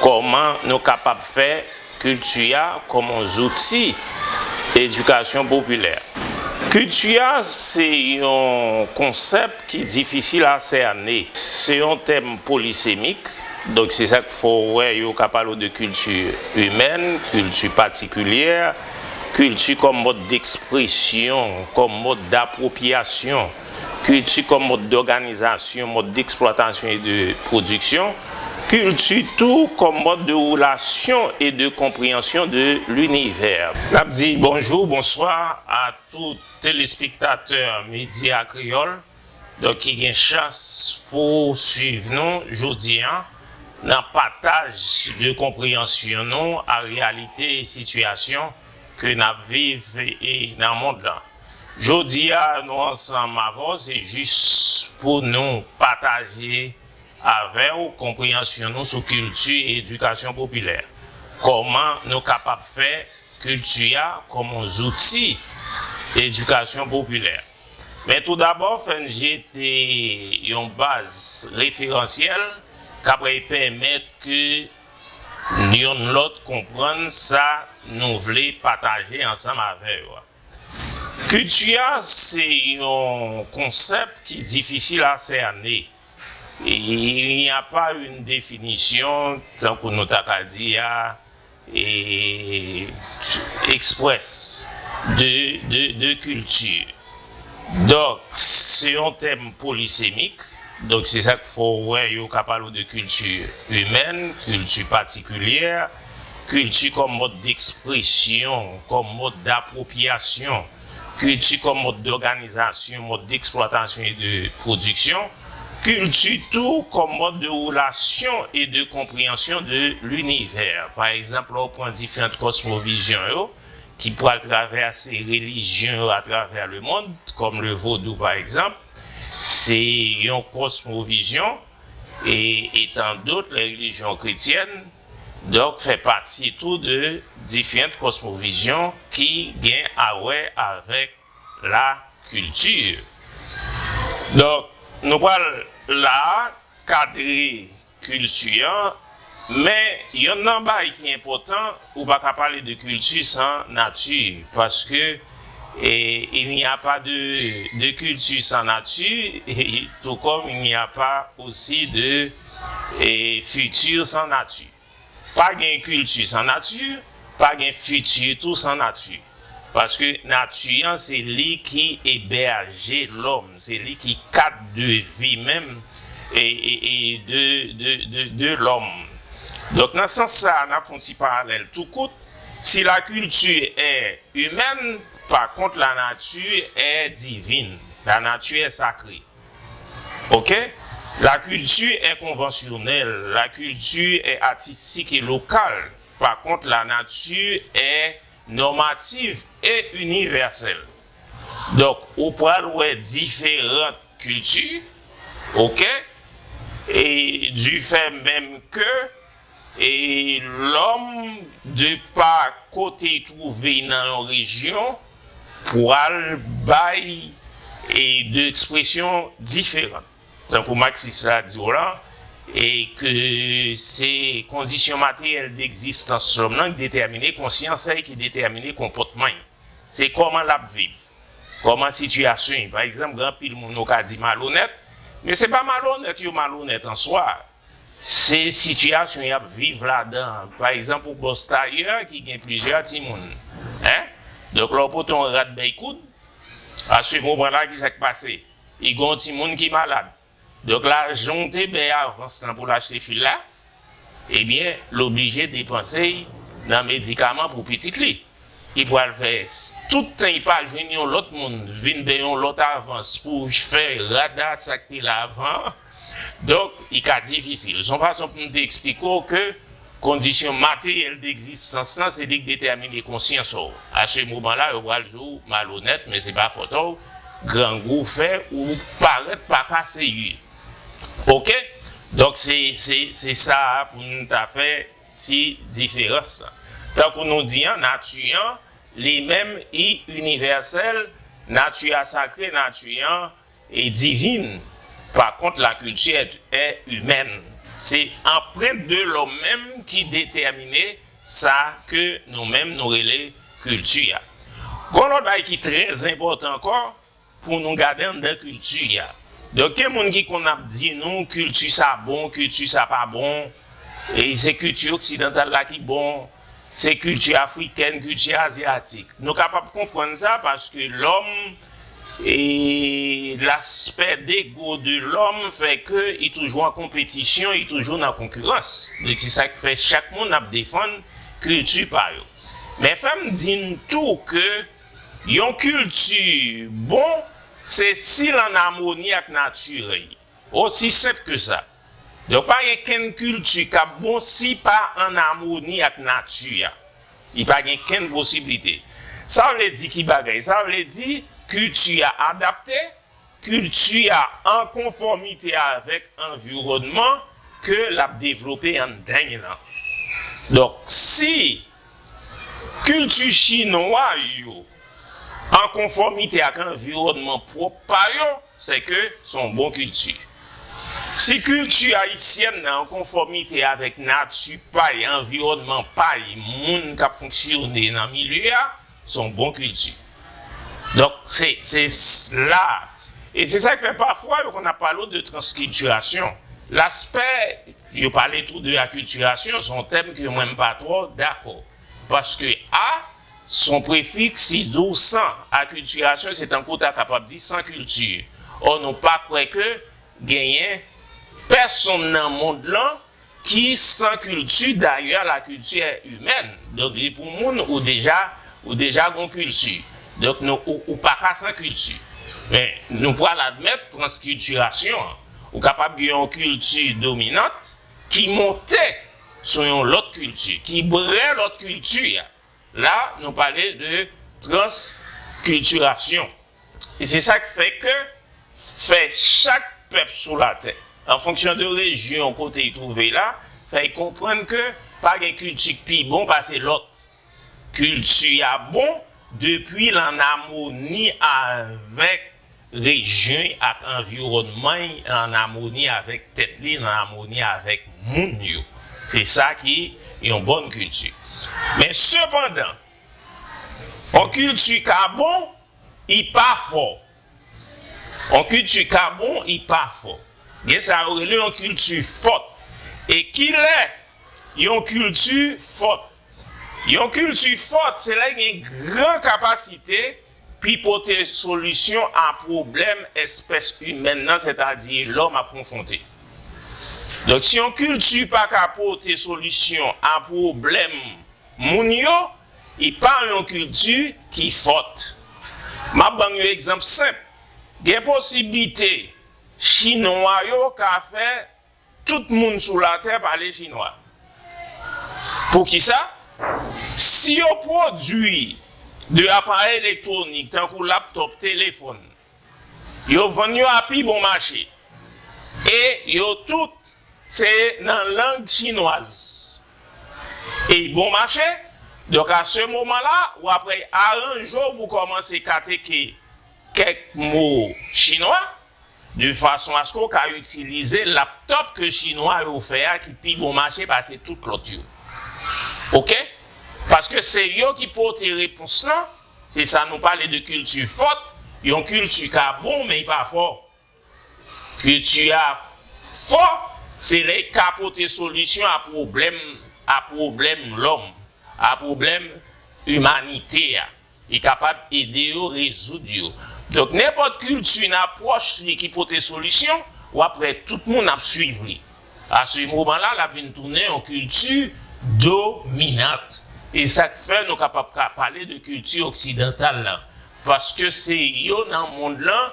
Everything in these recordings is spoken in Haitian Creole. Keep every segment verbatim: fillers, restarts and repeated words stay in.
Kòman nou kapab fè kilti a kòm yon zouti edikasyon popilè? Kilti a se yon konsèp ki difisil a sène. Se yon tèm polisemik, donk se sa k fè w wè yo ka pale w de kilti imèn, kilti patikilyè, kilti kòm mòd dekspresyon, kòm mòd dapwopriyasyon, kilti kòm mòd dòganizasyon, mòd deksplwatasyon e de pwodiksyon, kilti tou kòm mòd de relasyon e de konpreyansyon de linivè. N ap di bonjou, bonswa a tout telespektatè Medya Kreyòl, donk ki gen chans pou swiv nou jodi a nan pataj de konpreyansyon nou a reyalite e sitiyasyon ke n ap viv e nan mond lan. Jodi a, nou ansanm avè w, se jis pou nou pataje avè w konpreyansyon nou sou kilti e edikasyon popilè. Kòman nou kapab fè kilti a kòm yon zouti edikasyon popilè? Men toudabò, fè n jete yon baz referansyèl k ap pèmèt ke yonn lòt konprann sa nou vle pataje ansanm avè yo a. Kilti a se yon konsèp ki difisil a sène. Il n'y a pas une définition, tankou nou ta ka di a, e, eksprès de, de, de kilti. Donk, se yon tèm polisemik. Donk, se sa k fè w wè yo ka pale w de kilti imèn, kilti patikilyè, kilti kòm mòd dekspresyon, kòm mòd dapwopriyasyon, kilti kòm mòd dòganizasyon, mòd deksplwatasyon e de pwodiksyon, kilti tou kòm mòd de relasyon e de konpreyansyon de linivè. Pa egzanp, lè w pran diferan kòsmovizyon yo, ki pral travèse relijyon yo atravè lemonn, kòm le vodou pa egzanp, se yon kòsmovizyon, e, et tant d'autres, les religions chrétiennes, donk, fè pati tou de diferan kòsmovizyon ki gen a wè avèk la kilti. Donk, nou pral la kadre kilti an, men yonn nan bagay ki enpòtan, ou pa ka pale de kilti san nati, paske, e, il n'y a pas de, de culture sans nature, et tout comme il n'y a pas aussi de, e, futur sans nature. Pa gen kilti san nati, pa gen fiti tou san nati. Paske nati an, se li ki ebèje lòm, se li ki kad de vi menm e, e, e de, de, de, de lòm. Donk, nan sans sa a, n ap fè yon ti paralèl tou kout. Si la culture est humaine, par contre, la nature est divine. La nature est sacrée. Ok? La culture est conventionnelle, la culture est artistique et locale. Par contre, la nature est normative et universelle. Donk, ou pral wè diferan kilti, ok? E du fait même que e lòm, de pa kote l twouve l nan yon rejyon, pral bay e de ekspresyon diferan. Tankou maksis la di w la, e ke se kondisyon materyèl degzistans lòm nan ki detèmine konsyans li, ki detèmine konpòtman li. Se kòman l ap viv, kòman sitiyasyon li. Pa egzanp, gen anpil moun nou ka di malonèt, men se pa malonèt yo malonèt an swa. Se sitiyasyon y ap viv ladan. Pa egzanp, yon bòs tayè ki gen plizyè timoun. Hein? Donk, lè w pote yon rad bay koud, a se moman la, ki sa k pase? Li gen yon timoun ki malad. Donk, lajan w te bay avans lan pou l achte fil la, ebyen, l oblije depanse l nan medikaman pou pitit li. Li pral fè s-, tout tan li pa jwenn yon lòt moun vin bay yon lòt avans pou fè rad la, sa k te la avan an. Donk, li ka difisil. Se yon fason pou m te eksplike w ke kondisyon materyèl degzistans lan, se li k detèmine konsyans ou. A se moman la, yo pral di w malonèt, men se pa fòt ou, grangou fè ou parèt pa ka serye. Ok? Donk, se, se, se sa a pou n ta fè ti diferans lan. Tankou nou di an, nati an, li menm, li inivèsèl, nati a sakre, nati an, e divin. Par contre, la culture est, est humaine. Se anprent de lòm menm ki detèmine sa ke nou menm nou rele kilti a. Gon lòt bagay ki trè enpòtan ankò pou nou gade anndan kilti a. Donk, gen moun ki konn ap di nou kilti sa bon, kilti sa pa bon, e se kilti oksidantal la ki bon, se kilti afriken, kilti azyatik. Nou kapab konprann sa paske lòm e laspè dego de lòm fè ke li toujou an konpetisyon, li toujou nan konkirans. Donk, se sa k fè chak moun ap defann kilti pa yo. Men fè m di n tou ke yon kilti bon, se si l an amoni ak nati li. Osi senp ke sa. Donk, pa gen kenn kilti k ap bon si pa an amoni ak nati a. Li pa gen kenn posiblite. Sa vle di ki bagay? Sa vle di kilti a adapte, kilti a an konfòmite avèk anviwònman ke l ap devlope anndan l lan. Donk, si kilti chinwa yo an konfòmite ak anviwònman pwòp pa yo, se ke se yon bon kilti. Si kilti ayisyèn nan an konfòmite avèk nati pa y, anviwònman pa y, moun k ap fonksyone nan milye a, se yon bon kilti. Donk, se, se s-, la. E se sa k fè pafwa yo konn ap pale w de transkiltirasyon. Laspè, yo pale tou de akiltirasyon, se yon tèm ke mwen m pa twò dakò. Paske a, se yon prefiks, si di w san, akiltirasyon, se tankou w ta kapab di san kilti. Ò, nou pa kwè ke genyen pèsonn nan mond lan ki san kilti, dayè, la kilti è imèn. Donk, li pou moun, ou deja, ou deja gon kilti. Donk, nou, ou, ou pa ka san kilti. Men, nou pral admèt transkiltirasyon an. Ou kapab gen yon kilti dominant ki monte sou yon lòt kilti, ki bwè lòt kilti a. La, nou pale de transkiltirasyon. E se sa k fè ke fè chak pèp sou latè, an fonksyon de rejyon kote l twouve l la, fè l konprann ke pa gen kilti k pi bon pase lòt. Kilti a bon depi l an amoni avèk rejyon l ak anviwònman l, l an amoni avèk tèt li, l an amoni avèk moun yo. Se sa ki yon bòn kilti. Men sepandan, yon kilti ka bon, li pa fò. Yon kilti ka bon, li pa fò. Gen sa yo rele yon kilti fòt. E kilè yon kilti fòt? Yon kilti fòt, se lè l gen gran kapasite pou l pote solisyon a pwoblèm espès imèn nan, sètadi lòm ap konfwonte. Donk, si yon kilti pa ka pote solisyon a pwoblèm moun yo, li pa yon kilti ki fòt. M ap ban n yon egzanp senp. Gen posiblite chinwa yo ka fè tout moun sou latè pale chinwa. Poukisa? Si yo pwodui de aparèy elektwonik tankou laptòp, telefòn, yo vann yo a pi bon mache. E yo tout se nan lang chinwaz. E bon mache. Donk, a se moman la, w ap aranje w pou kòmanse kateke kèk mo chinwa, de fason aske w ka itilize laptòp ke chinwa yo fè a ki pi bon mache pase tout lòt yo. Oke? Paske se yo ki pote repons lan, se sa nou pale de kilti fòt, yon kilti ka bon, men li pa fò. Kilti a fò, se lè l ka pote solisyon a pwoblèm, a pwoblèm lòm, a pwoblèm imanite a. Li kapab ede yo rezoud yo. Donk, nenpòt kilti nan apwòch li ki pote solisyon, w ap wè tout moun ap swiv li. A se moman la, l ap vin tounen yon kilti dominant. E sa k fè nou kapab ka pale de kilti oksidantal la. Paske se yo nan mond lan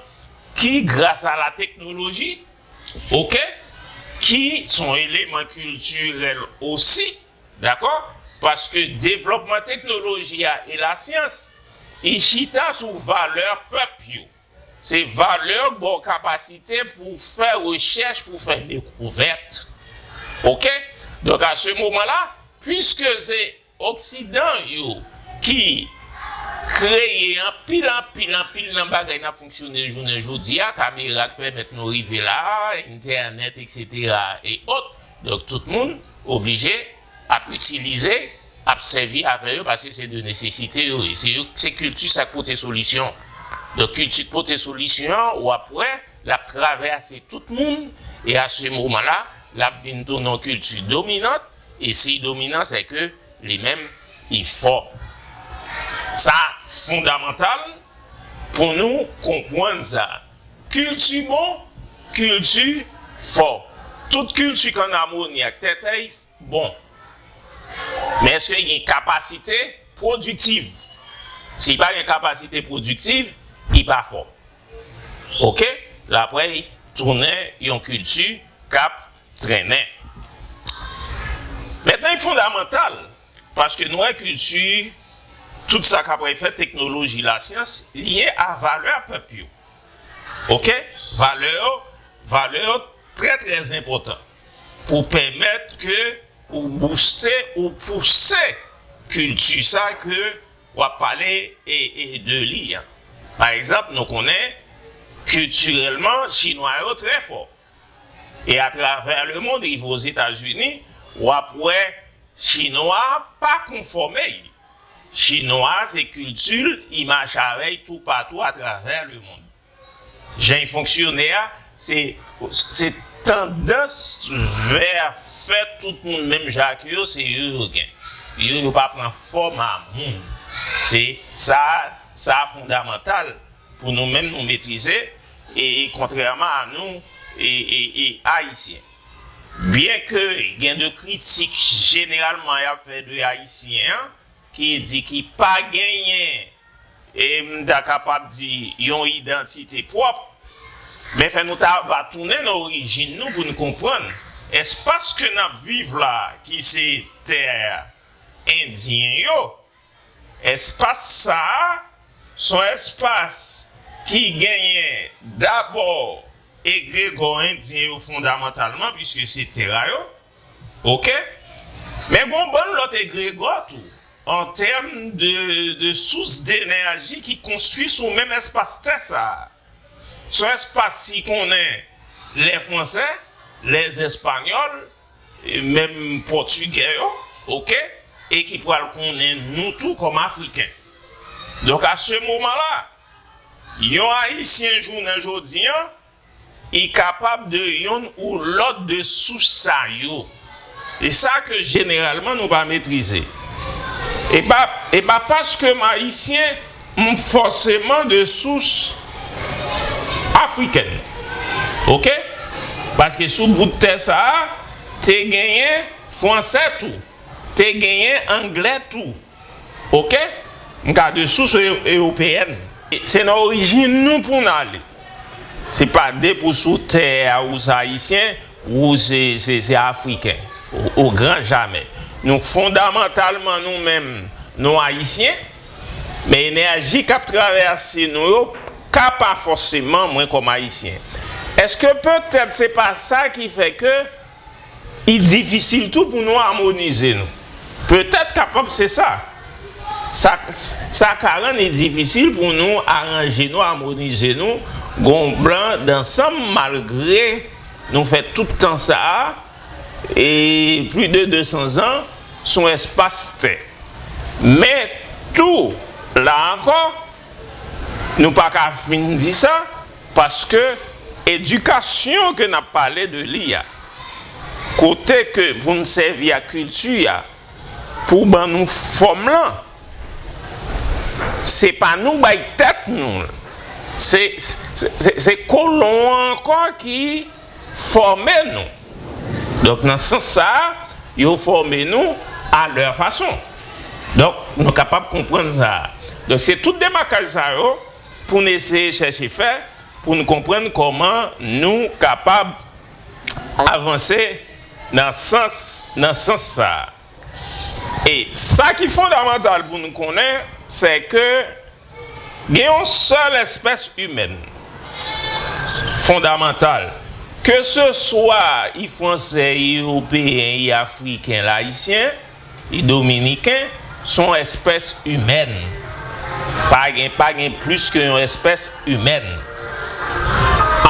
ki, gras a la teknoloji, oke, ki se yon eleman kiltirèl osi, dakò? Paske devlòpman teknoloji a e lasyans, li chita sou valè pèp yo. Se valè ba w kapasite pou w fè rechèch, pou w fè dekouvèt. Oke? Donk, a se moman la, piske se Oksidan yo ki kreye anpil, anpil, anpil nan bagay n ap fonksyone jounen jodi a, kamera k pèmèt nou rive la, entènèt, etsetera, e ot. Donk, tout moun oblije ap itilize, ap sèvi avè yo, paske se de nesesite yo ye. Se yo, se kilti sa k pote solisyon. Donk, kilti k pote solisyon an, w ap wè, l ap travèse tout moun, e a se moman la, l ap vin tounen yon kilti dominant, e si l dominan, se ke li menm, li fò. Sa fondamantal pou nou konprann sa. Kilti bon, kilti fò. Tout kilti k ann amoni ak tèt li bon. Men èske li gen kapasite pwodiktiv? Si li pa gen kapasite pwodiktiv, li pa fò. Oke? L ap tounen yon kilti k ap trennen. Mentnan, li fondamantal, paske nou wè kilti, tout sa k ap fèt, teknoloji, lasyans, lye a valè pèp yo. Oke? Valè yo, valè yo trè, trè enpòtan pou pèmèt ke ou bouste, ou pouse kilti sa ke w ap pale e, e de li an. Pa egzanp, nou konnen kiltirèlman, Chinwa yo trè fò. E atravè lemonn, rive Ozetazini, w ap wè Chinwa pa konfòme l. Chinwa, se kilti l, li mache avè l toupatou atravè lemonn. Jan l fonksyone a, se, se tandans vè fè tout moun menm jan ak yo, se yo yo gen. Yo, yo pa pran fòm a moun. Se sa, sa fondamantal pou nou menm nou metrize, e, e kontrèman a nou, e, e, e Ayisyen. Byen ke gen de kritik jeneralman y ap fè de Ayisyen an, ki di ki pa genyen, e m ta kapab di, yon idantite pwòp, men fè nou ta va tounen nan orijin nou pou n konprann espas ke n ap viv la, ki se tè endyen yo. Espas sa a, se yon espas ki genyen dabò egregò endyen yo fondamantalman, piske se tè a yo. Oke? Men gen yon bann lòt egregò tou, an tèm de, de sous denèji ki konstwi sou menm espas tè sa a. Se yon espas ki konnen lè Fransè, lè Espanyòl, e menm Pòtigè yo, oke, e ki pral konnen nou tou kòm Afriken. Donk, a se moman la, yon Ayisyen jounen jodi an, li kapab de yonn ou lòt de sous sa yo. E sa ke jeneralman nou pa metrize. E pa, e pa paske m Ayisyen, m fòseman de sous afrikèn. Oke? Paske sou bout tè sa a, te genyen fransè tou, te genyen anglè tou. Oke? M ka de sous e-, ewopeyèn. Se nan orijin nou pou n ale. Se pa depi w sou tè a ou se Ayisyen, ou se, se, se Afriken. O, o gran jamè. Nou fondamantalman, nou menm, nou Ayisyen, men enèji k ap travèse nou yo ka pa fòseman mwen kòm Ayisyen. Èske petèt se pa sa ki fè ke li difisil tou pou nou amonize nou? Petèt kapab se sa. Sa, sa ka rann li difisil pou nou aranje nou, amonize nou, gon blan dansanm, malgre nou fè tout tan sa a, e plis de de san zan, sou espas tè. Men tou, la ankò, nou pa ka fin di sa, paske edikasyon ke n ap pale de li a, kote ke pou n sèvi ak kilti a, pou ban nou fòm lan, se pa nou bay tèt nou l. Se, se, se, se kolon an ankò ki fòme nou. Donk, nan sans sa a, yo fòme nou a lè fason. Donk, nou kapab konprann sa a. Donk, se tout demakaj sa yo pou n eseye chèche fè, pou n konprann kòman nou kapab avanse nan sans, nan sans sa a. E sa ki fondamantal pou nou konnen, se ke gen yon sèl espès imèn fondamantal. Ke se swa i fransè, i ewopeyen, i afriken, l ayisyen, i dominiken, se yon espès imèn. Pa gen, pa gen plis ke yon espès imèn.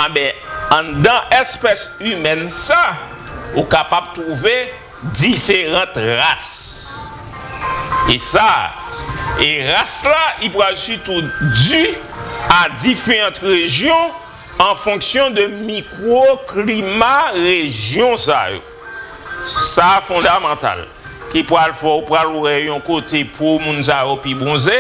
Anben, anndan espès imèn sa, ou kapab twouve diferan ras. E sa, e ras la, li pral sitou di a diferan rejyon an fonksyon de mikwoklima rejyon sa yo. Sa fondamantal. Ki pral fè w pral wè yon kote po moun sa yo pi bwonze,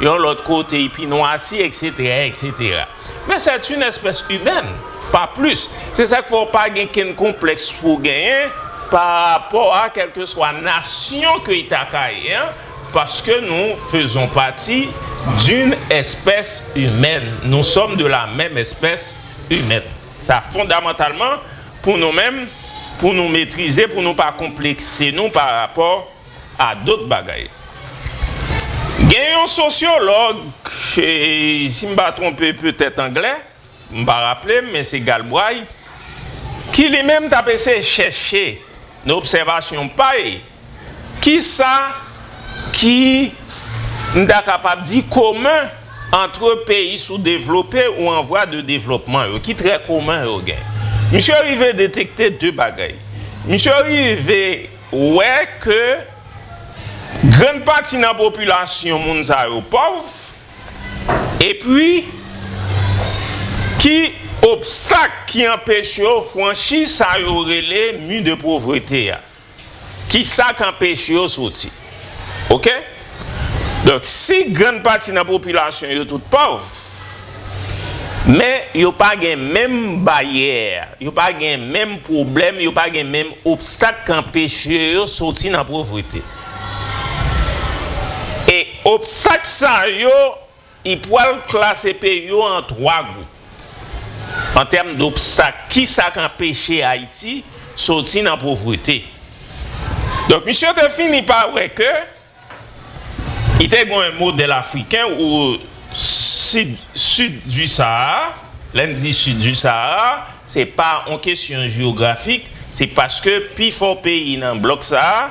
yon lòt kote li pi nwasi, et cetera, et cetera. Men c'est une espèce humaine, pas plus. Se sa k fè w pa gen kenn konplèks pou w genyen pa rapò a kèlkeswa nasyon ke l ta ka ye an, paske nou faisons partie d'une espèce humaine. Nous sommes de la même espèce humaine. Sa fondamantalman pou nou menm, pou nou metrize, pou nou pa konplekse nou pa rapò a dòt bagay. Gen yon sosyològ, e, si m pa twonpe, petèt anglè, m pa raple m, men se Galbraith, ki li menm t ap eseye chèche nan obsèvasyon pa l, kisa ki, m ta kapab di, komen ant peyi soudevlope ou an vwa de devlopman yo, ki trè komen yo gen. Misye rive detekte de bagay. Misye rive wè ke grann pati nan popilasyon moun sa yo pòv, epi ki obstak ki anpeche yo franchi sa yo rele mi de povrete a. Ki sa k anpeche yo soti? Oke? Donk, si grann pati nan popilasyon yo tout pòv, men yo pa gen menm baryè, yo pa gen menm pwoblèm, yo pa gen menm obstak k anpeche yo soti nan povrete. E obstak sa yo, li pral klase peyi yo an twa gwoup. An tèm d obstak, ki sa k anpeche Ayiti soti nan povrete? Donk, misye te fini pa wè ke li te gen yon modèl afriken ou sid, sid di Sahara. Lè n di sid di Sahara, se pa yon kesyon jewografik, se paske pifò peyi nan blòk sa a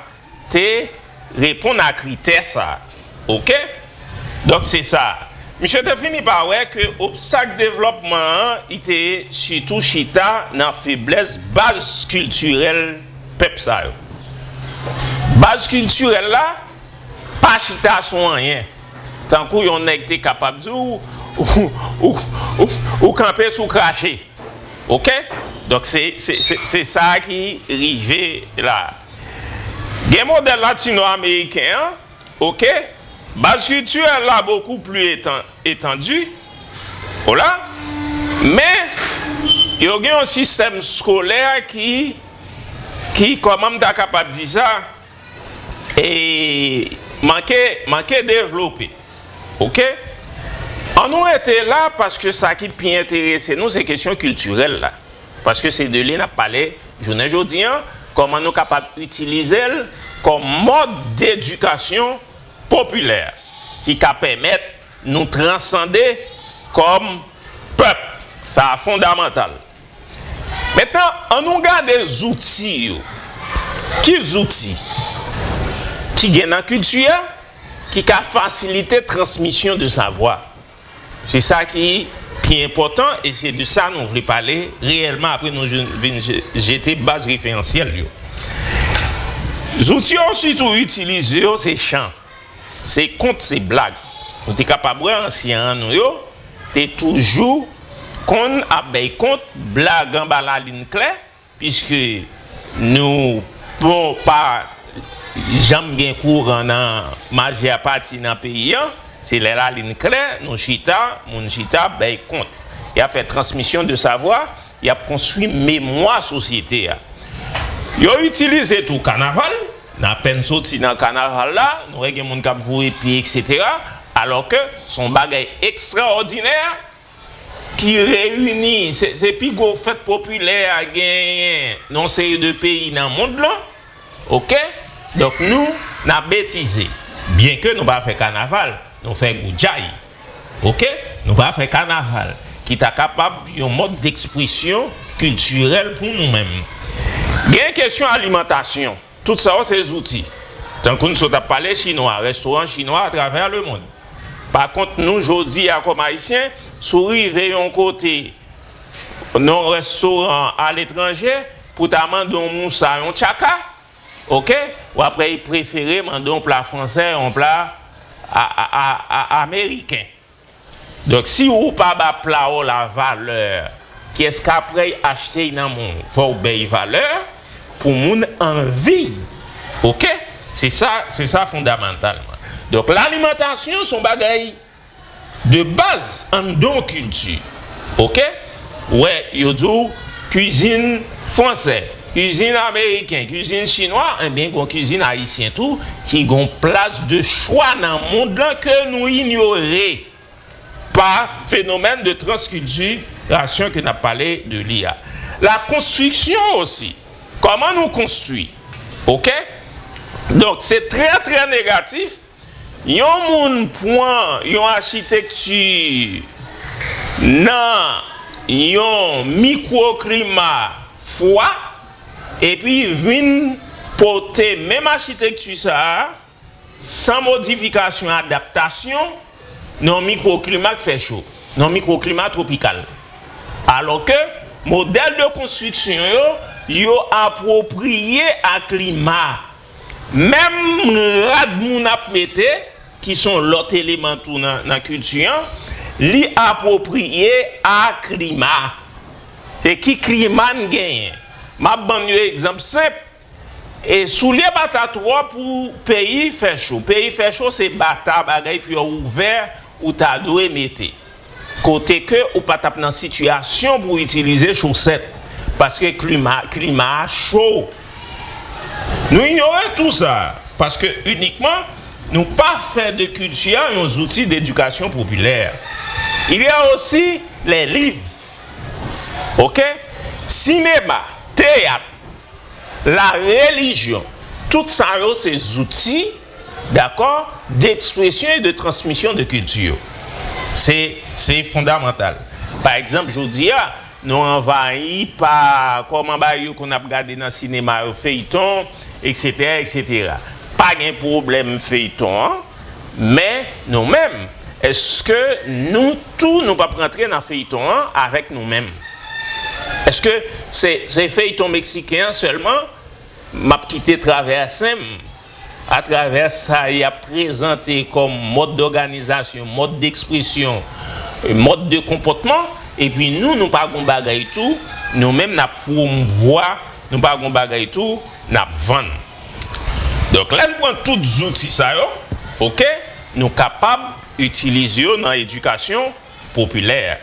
te reponn a kritè sa a. Oke? Donk, se sa. Misye te fini pa wè ke obstak devlòpman an, li te sitou chita nan feblès baz kiltirèl pèp sa yo. Baz kiltirèl la pa chita sou anyen. Tankou yon nèg te kapab di w, ou, ou, ou, ou kanpe sou krache. Oke? Donk, se, se, se, se sa ki rive la. Gen modèl latino-ameriken an, oke? Baz kiltirèl la bokou pli etan, etandi. Ola? Men, yo gen yon sistèm skolè ki, ki, kòman m ta kapab di sa? E manke, manke devlope. Oke? An nou rete la, paske sa ki pi enterese nou, se kesyon kiltirèl la. Paske se de li n ap pale jounen jodi an, kòman nou kapab itilize l kòm mòd dedikasyon popilè ki ka pèmèt nou transande kòm pèp. Sa fondamantal. Mentnan, an nou gade zouti yo. Ki zouti ki gen nan kilti a ki ka fasilite transmisyon de savwa? Se sa ki pi enpòtan e se de sa nou vle pale reyèlman apre nou vin je-, jete baz referansyèl yo. Zouti yo sitou itilize yo se chan, se kont, se blag. Nou te kapab wè ansyen an nou yo te toujou konn ap bay kont, blag anba lalin klè, piske nou pon pa janm gen kouran nan majè pati nan peyi an, se lè lalin klè, nou chita, moun chita, bay kont. Y ap fè transmisyon de savwa, y ap konstwi memwa sosyete a. Yo itilize tou kanaval, n apèn soti nan kanaval la, nou wè gen moun k ap voye pye, et cetera, alò ke se yon bagay ekstraòdinè, ki reyini, se, se pi gwo fèt popilè a genyen nan yon seri de peyi nan mond lan. Oke? Donk, nou, n ap betize. Byenke nou pa fè kanaval, nou fè goudjay. Oke? Nou pa fè kanaval, ki ta kapab yon mòd dekspresyon kiltirèl pou nou menm. Gen kesyon alimantasyon. Tout sa yo se zouti. Tankou n sot ap pale chinwa, restoran chinwa atravè lemonn. Pa kont, nou, jodi a, kòm Ayisyen, si w rive yon kote, nan yon restoran aletranje, pou ta mande yon mousa, yon tchaka, oke, w ap prefere mande yon pla fransè, yon pla a, a, a, a, ameriken. Donk, si ou pa ba pla w la valè, kiyès k ap achte l nan men w? Fò w bay valè pou moun anvi. Oke? Se sa, se sa fondamantalman. Donk, lalimantasyon se yon bagay de baz anndan yon kilti. Oke? Wè, yo di w kwizin fransè, kwizin ameriken, kwizin chinwa, enben, gen kwizin ayisyen tou ki gen yon plas de chwa nan mond lan ke nou inyore pa fenomèn de transkiltirasyon ke n ap pale de li a. La konstriksyon osi. Kòman nou konstwi? Oke? Donk, se trè, trè negatif. Yon moun pran yon achitekti nan yon mikwoklima fwa, epi vin pote menm achitekti sa a, san modifikasyon, adaptasyon, nan yon mikwoklima k fè cho, nan yon mikwoklima twopikal. Alò ke modèl de konstriksyon yo, yo apwopriye a klima a. Menm rad moun ap mete, ki se yon lòt eleman tou nan, nan kilti an, li apwopriye a klima. E ki klima n genyen? M ap ban n yon egzanp senp. E soulye bata twò pou peyi fè cho. Peyi fè cho, se bata, bagay pye ouvè ou ta dwe mete. Kote ke ou pa t ap nan sitiyasyon pou w itilize chosèt, paske klima, klima a cho. Nou inyore tou sa, paske inikman nou pa fè de kilti a yon zouti d'edikasyon popilè. Il y a aussi les livres. Oke? Sinema, teyat, la relijyon, tout sa yo se zouti, dakò, d'expression et de transmission de culture. Se, se fondamantal. Pa egzanp, jodi a, nou anvayi pa kòman bagay yo konn ap gade nan sinema yo, feyton, etsetera, etsetera. Pa gen pwoblèm feyton an, men nou menm, èske nou tou nou p ap rantre nan feyton an avèk nou menm? Èske se, se feyton meksiken an sèlman m ap kite travèse m atravè sa y ap prezante kòm mòd dòganizasyon, mòd dekspresyon, mòd de konpòtman, epi nou, nou pa gon bagay tou, nou menm n ap pwomouvwa, nou pa gon bagay tou, n ap vann. Donk, lè n pran tout zouti sa yo, oke, nou kapab itilize yo nan edikasyon popilè.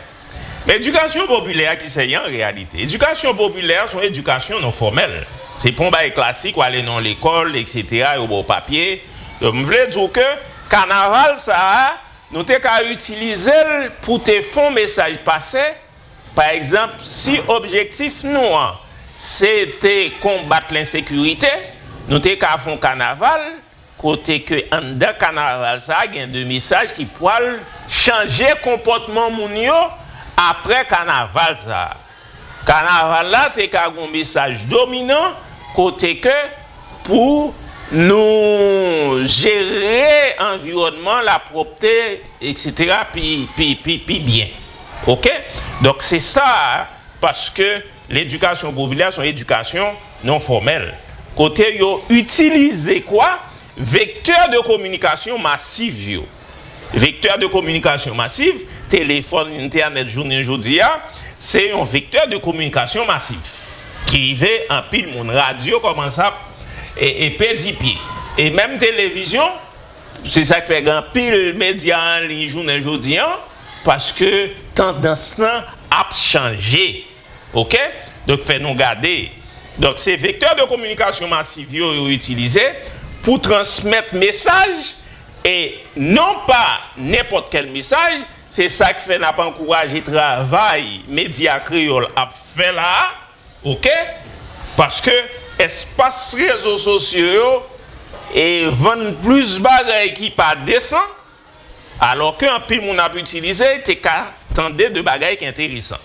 Men edikasyon popilè a ki sa l ye an reyalite? Edikasyon popilè a se yon edikasyon non fòmèl. Se pa yon bagay klasik, w ale nan yon lekòl, etsetera, yo ba w papye. Donk, m vle di w ke kanaval sa a, nou te ka itilize l pou te fè yon mesaj pase. Pa egzanp, si objektif nou an, se te konbat lensekirite, nou te ka fè yon kanaval, kote ke anndan kanaval sa a gen de mesaj ki pwal chanje konpòtman moun yo apre kanaval sa a. Kanaval la te ka gon mesaj dominan kote ke pou nou jere anviwònman, lapwòpte, etsetera, pi, pi, pi, pi byen. Oke? Donk, se sa, paske ledikasyon popilè se yon edikasyon non fòmèl. Kote yo itilize kwa? Vektè de kominikasyon masiv yo. Vektè de kominikasyon masiv, telefòn, entènèt, jounen jodi a, se yon vektè de kominikasyon masiv ki rive anpil moun. Radyo kòmanse ap, e, e pèdi pye. E menm televizyon, se sa k fè gen anpil medya an liy jounen jodi a, paske tandans lan ap chanje. Oke? Donk, fè nou gade. Donk, se vektè de kominikasyon masiv yo, yo itilize pou transmèt mesaj, e non pa nenpòt kèl mesaj. Se sa k fè n ap ankouraje travay medya kreyòl ap fè la a, oke? Paske espas rezo sosyo yo, e, vann plis bagay ki pa desan, alò ke anpil moun ap itilize, te ka tande de bagay ki enteresan.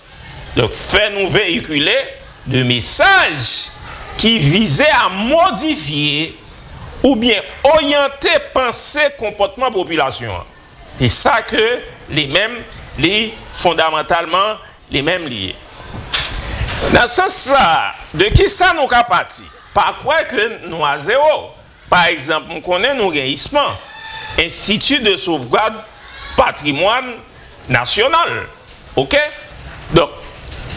Donk, fè nou veyikile de mesaj ki vize a modifye oubyen oryante panse, konpòtman popilasyon an. Se sa ke li menm, li fondamantalman, li menm li ye. Nan sans sa, De kisa nou ka pati? Pa kwè ke nou a zewo. Pa egzanp, m konnen nou gen ISPAN, Institut de Sauvegarde Patrimoine National. Oke? Donk,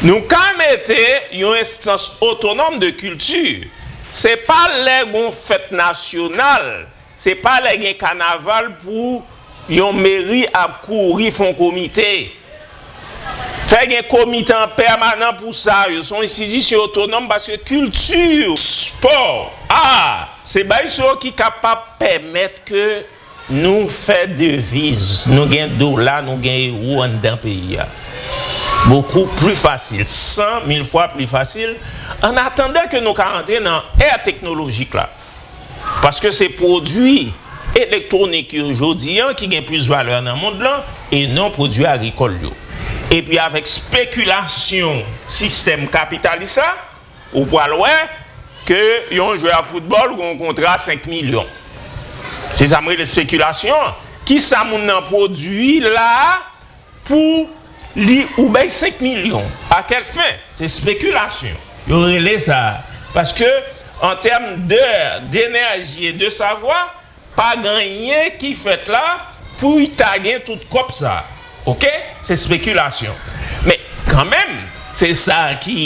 nou ka mete yon enstans otonòm de kilti. Se pa lè gon fèt nasyonal, se pa lè gen kanaval pou yon meri ap kouri fè yon komite. Fè gen komite an pèmanan pou sa yo. Se yon enstitisyon otonòm paske kilti, spò, a, se bagay sa yo ki kapab pèmèt ke nou fè deviz. Nou gen dola, nou gen ewo anndan peyi a. Bokou pli fasil, san mil fwa pli fasil, an atandan ke nou ka rantre nan è teknolojik la. Paske se pwodui elektwonik yo jodi an ki gen plis valè nan mond lan e non pwodui agrikòl yo. Epi avèk spekilasyon sistèm kapitalis la, ou pral wè ke yon jwè foutbòl gen yon kontra senk milyon. Se sa m rele spekilasyon an. Kisa moun nan pwodui la a pou li ou bay senk milyon? A kèl fen? Se spekilasyon. Yo rele sa. Paske, an tèm de, denèji e de savwa, pa gen anyen ki fèt la pou y ta gen tout kòb sa. Oke? Se spekilasyon. Men, kanmenm, se sa ki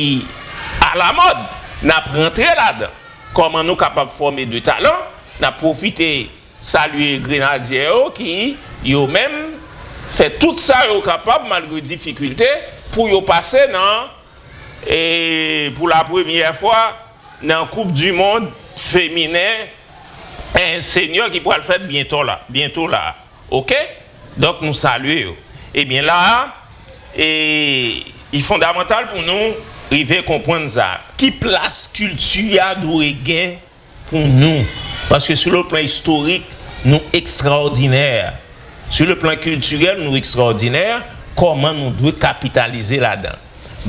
alamòd. N ap rantre ladan. Kòman nou kapab fòme de talan? N ap pwofite salye grenadyè yo ki, yo menm, fè tout sa yo kapab, malgre difikilte, pou yo pase nan, e, pou la premyè fwa, nan Koup di Mond feminen, en, senyò ki pral fèt byento la, byento la. Oke? Donk, nou salye yo. Ebyen, la a, e, li fondamantal pou nou rive konprann sa. Ki plas kilti a dwe gen pou nou? Paske sou le plan istorik, nou ekstraòdinè. Sou le plan kiltirèl, nou ekstraòdinè. Kòman nou dwe kapitalize ladan?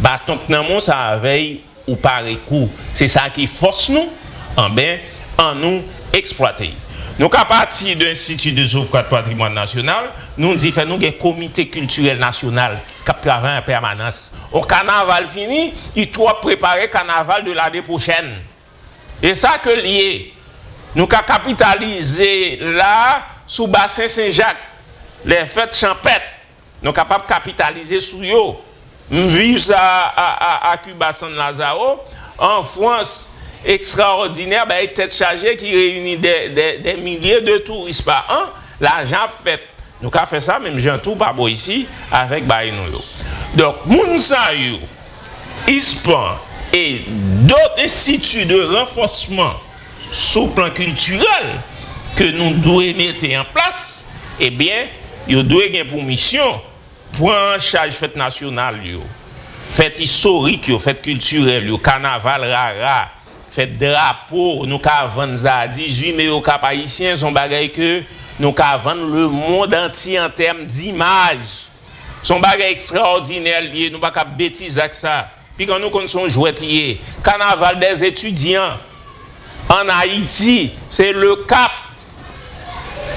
Baton k nan men w sa avè y, ou pare kou. Se sa ki fòs nou. Anben, annou eksplwate y. Nou ka pati de Institut de Sauvegarde Patrimoine National, nou di fè nou gen Komite Kiltirèl Nasyonal k ap travay an pèmanans. On kanaval fini, li twò ap prepare kanaval de lane pwochèn. E sa ke l ye. Nou ka kapitalize la sou basen Sen Jak, lè fèt chanpèt. Nou kapab kapitalize sou yo. M viv sa a, a, a Kiba San Lazaro, an Frans, ekstraòdinè, bagay tèt chaje ki reyini dè, dè, dè milye de touris pa an, lajan ap fèt. Nou ka fè sa menm jan tou pa bò isi avèk bagay nou yo. Donk, moun sa yo, ispan e dòt enstiti de ranfòsman sou plan kiltirèl ke nou dwe mete an plas, ebyen, yo dwe gen pou misyon pran an chaj fèt nasyonal yo, fèt istorik yo, fèt kiltirèl yo, kanaval rara, fèt drapo, nou ka vann sa a dizuit me yo Kap Ayisyen, se yon bagay ke nou ka vann lemonn antye an tèm dimaj. Se yon bagay ekstraòdinè l ye, nou pa ka betize ak sa. Pikan nou konn se yon jwèt li ye. Kanaval dèzetidyan ann Ayiti, se Le Cap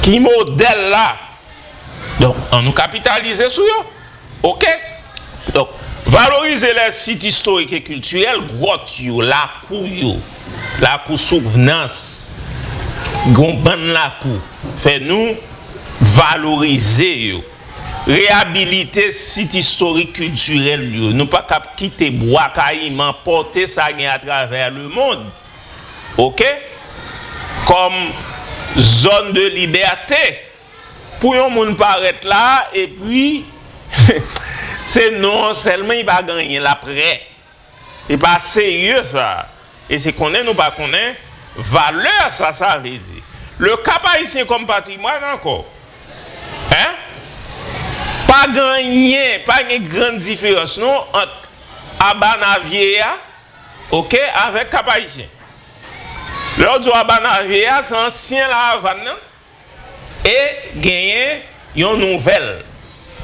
ki modèl la. Donk, ann nou kapitalize sou yo. Oke? Donk, valorize lè sit istorik e kiltirèl, gwòt yo, lakou yo, lakou souvnans, gon bann lakou. Fè nou valorize yo. Reyabilite sit istorik kiltirèl yo. Nou pa kab kite Bwa Kayiman pòte sa gen atravè lemonn. Oke? Kòm zòn de libète. Pou yon moun parèt la, epi se non an sèlman, li pa gen anyen, l ap rè. E pa serye sa. E se konnen nou pa konnen valè sa, sa vle di. Le Cap Haïtien kòm patrimwàn ankò. Hein? Pa gen anyen, pa gen grann diferans non ant Abana Vieille a, oke, avèk Cap Haïtien. Lè w di w Abana Vieille a, se ansyen La Havane nan. E genyen yon nouvèl.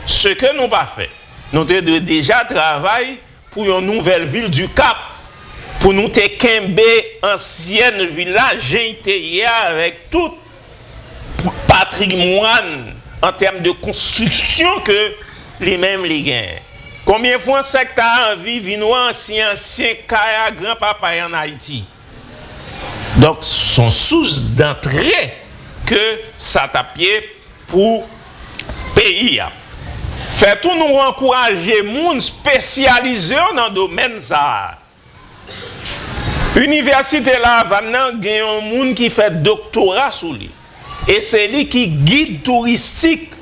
Se ke nou pa fè. Nou te dwe deja travay pou yon nouvèl vil di Kap, pou nou te kenbe ansyèn vil la, jan l te ye a, avèk tout patrimwàn an tèm de konstriksyon ke li menm li genyen. Konbyen Fransè k ta anvi vin wè ansyen, ansyen kay a granpapa y ann Ayiti? Donk, s on sous dantre ke sa t ap ye pou peyi a. Fè tou nou ankouraje moun espesyalize yo nan domèn sa a. Inivèsite La Avàn nan gen yon moun ki fè doktora sou li. E se li ki gid touristik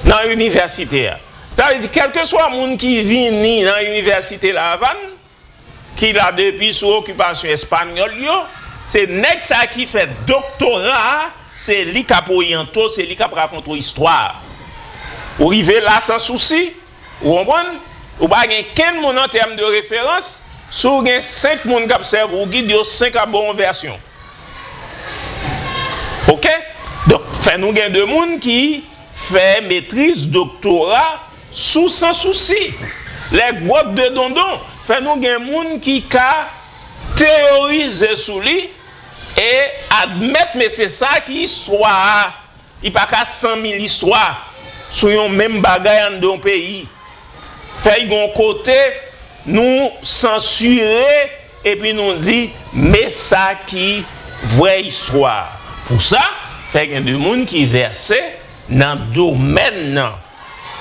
nan inivèsite a. Sa vle di, kèlkeswa moun ki vini nan inivèsite La Avàn, ki la depi sou okipasyon espanyòl yo, se nèg sa ki fè doktora a, se li k ap oryante w, se li k ap rakonte w istwa a. Ou rive la san sousi, ou konprann? Ou pa gen kenn moun an tèm de referans, si w gen senk moun k ap sèvi w gid, yo senk ap ba w yon vèsyon. Oke? Donk, fè nou gen de moun ki fè metriz, doktora sou Sans Souci, Les Grottes de Dondon. Fè nou gen moun ki ka teyorize sou li e admèt, men se sa ki istwa a. Li pa ka san mil istwa sou yon menm bagay anndan yon peyi. Fè y gon kote nou sansire epi nou di, men sa ki vrè istwa. Pou sa, fè gen de moun ki vèse nan domèn nan.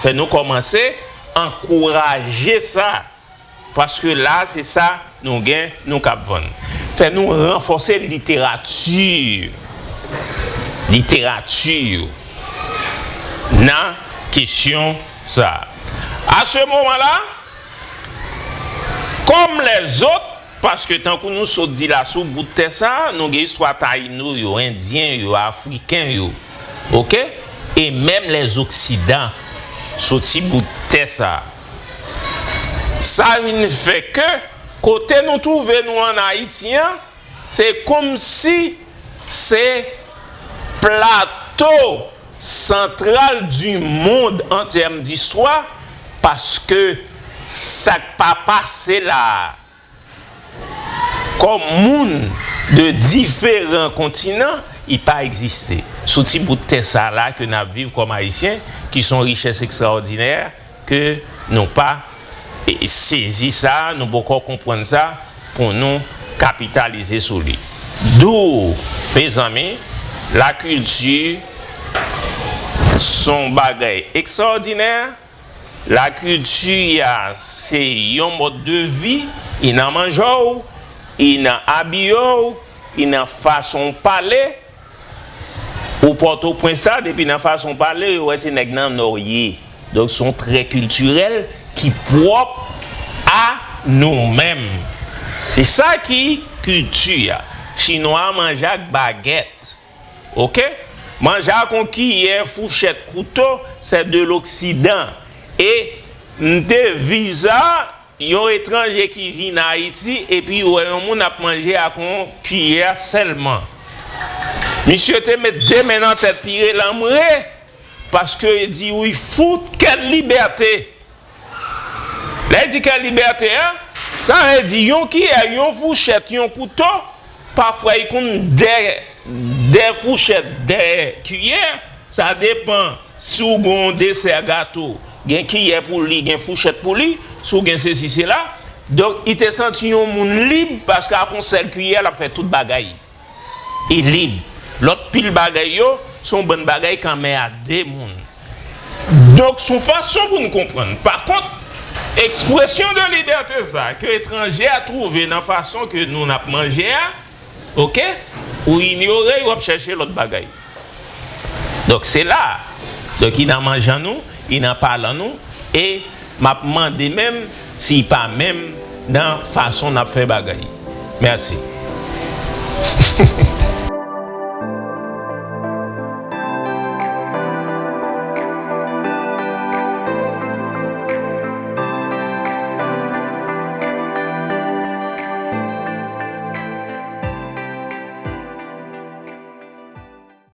Fè nou kòmanse ankouraje sa. Paske la, se sa nou gen, nou k ap vann. Fè nou ranfòse literati. Literati yo. Nan kesyon sa a. À ce moment-là, comme les autres, paske tankou nou sot di la sou bout tè sa a, nou gen istwa Tayino yo, Endyen yo, Afriken yo, oke? E menm lèzoksidan soti bout tè sa a. Sa vin fè ke kote nou twouve nou ann Ayiti an, se kòmsi se plato santral di mond an tèm distwa, paske sa k pa pase la a, kòm moun de diferan kontinan, li pa egziste. Sou ti bout tè sa la ke n ap viv kòm Ayisyen, ki se yon richès ekstraòdinè, ke nou pa, e, sezi sa, nou poko konprann sa, pou nou kapitalize sou li. Dou, mezanmi, lakilti se yon bagay ekstraòdinè. Lakilti a se yon mòd de vi, li nan manje w, li nan abiye w, li nan fason w pale. Ou Pòtoprens la, depi nan fason w pale, yo wè se nèg nan Nò w ye. Donk, se yon trè kiltirèl ki pwòp a nou menm. Se sa ki kilti a. Chinwa a manje ak bagèt. Oke? Manje ak yon kiyè, fouchèt, kouto, c'est de l'Occident. E m te viv sa, yon etranje ki vin Ayiti, epi wè yon moun ap manje ak yon kiyè sèlman. Misye te met de men nan tèt, pire lanmwe, paske li di, wi, fout, quelle liberté! Lè l di quelle liberté a, sa vle di yon kiyè, yon fouchèt, yon kouto, pafwa li konn de, de fouchèt, de kiyè, sa depann si w gen yon desè gato, gen kiyè pou li, gen fouchèt pou li, si w gen sesi, sela. Donk, li te santi yon moun lib, paske ak yon sèl kiyè, l ap fè tout bagay. E lib. Lòt pil bagay yo, se yon bann bagay k an men a de moun. Donk, se yon fason pou n konprann. Pa kont, ekspresyon de libète sa ke etranje a twouve nan fason ke nou n ap manje a, oke, ou inyore, w ap chèche lòt bagay. Donk, se la. Donk, li nan manjan nou, li nan palan nou, e m ap mande menm si li pa menm nan fason n ap fè bagay. Mèsi.